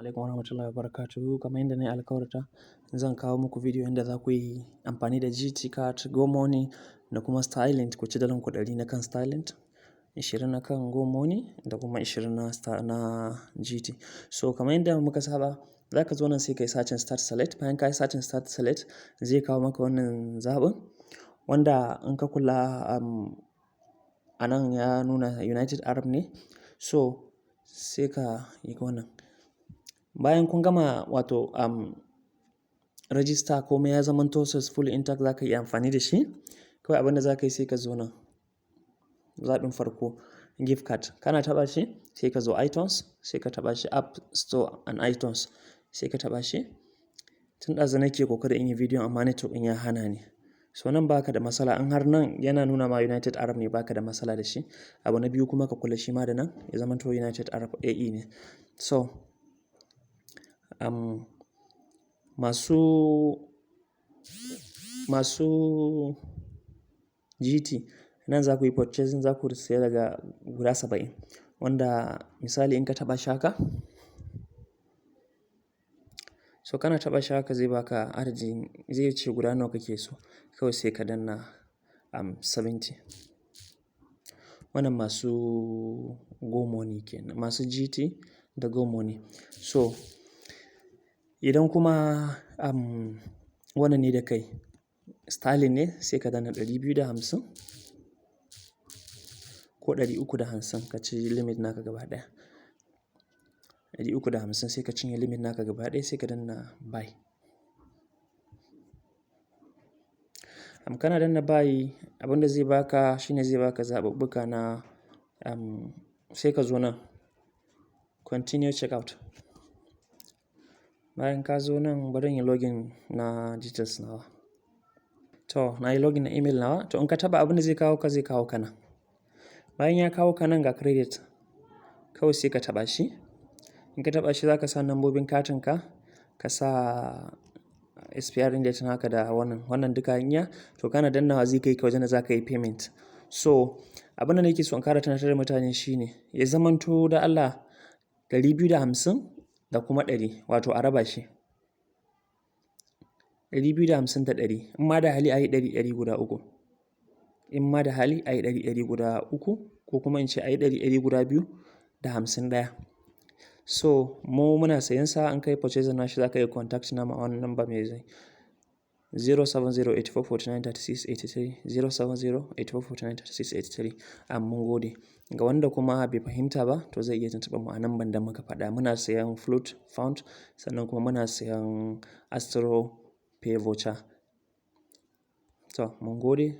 Alaikum warahmatullahi wabarakatuh. Kamar yadda na yi alkawarta, zan kawo muku bidiyo yadda za ku yi amfani da GT card, GoMoney da kuma Starlink. Ku ci dalan ku 100 na kan Starlink, 20 na kan GoMoney da kuma 20 na Star na GT. So kamar yadda muka saba, za ka zo nan sai ka yi searching Start Select. Bayan ka yi searching Start Select, zai kawo maka wannan zaɓin wanda in ka kula a nan ya nuna United Arab ne. So sai ka yi wannan. Bayan kun gama wato register, komai ya zamanto successful, intact, za ka iya amfani da shi. Kawai abin da za ka yi, sai ka zo nan zaɓin farko, gift card. Kana taɓa shi, sai ka zo iTunes, sai ka taɓa shi, App Store and iTunes, sai ka taɓa shi. Tun ɗazu nake ƙoƙari in yi bidiyon amma network ɗin ya hana ni. So nan baka da matsala in har nan yana nuna ma United Arab ne, baka da matsala da shi. Abu na biyu kuma, ka kula shi ma da nan ya zamanto United Arab AE ne. So masu GT, nan za ku yi purchasing, za ku siya daga guda 70, wanda misali in ka taɓa shi haka, so kana taɓa shi haka zai baka adadin, zai ce guda nawa kake so, kawai sai ka danna 70. Wannan masu GoMoney kenan, masu GT da GoMoney. So idan kuma wannan ne da kai Starlink ne, sai ka danna 250 ko 350, ka ci limit naka gaba ɗaya. 350, sai ka cinye limit naka gaba ɗaya, sai ka danna buy. Kana danna buy, abin da zai baka shine zai baka zaɓuɓɓuka na sai ka zo nan continue checkout. Bayan ka zo nan, bari in yi login na details nawa. To, na yi login na email nawa. To, in ka taɓa, abin da zai kawo ka, zai kawo ka nan. Bayan ya kawo ka nan, ga credit, kawai sai ka taɓa shi. In ka taɓa shi, za ka sa lambobin katin ka, ka sa expiring date naka da wannan, wannan duka in ya. To, kana dannawa zai kai ka wajen da za ka yi payment. So abin da nake so in ƙara tunatar da mutane shine ya zamanto da Allah 250 da kuma 100, wato a raba shi. 250 da 100, in ma da hali a yi ɗari ɗari guda uku. In ma da hali a yi ɗari ɗari guda uku, ko kuma in ce a yi ɗari ɗari guda biyu da 50 ɗaya. So mu muna sayan sa, in kai purchasing nashi za ka iya contact namu a wannan number mai zai 07084493683, 07084493683. Mun gode. Ga wanda kuma bai fahimta ba, to zai iya tuntuɓar mu a number da muka faɗa. Muna sayan float fund, sannan kuma muna sayan Astro Pay voucher. To, mun gode.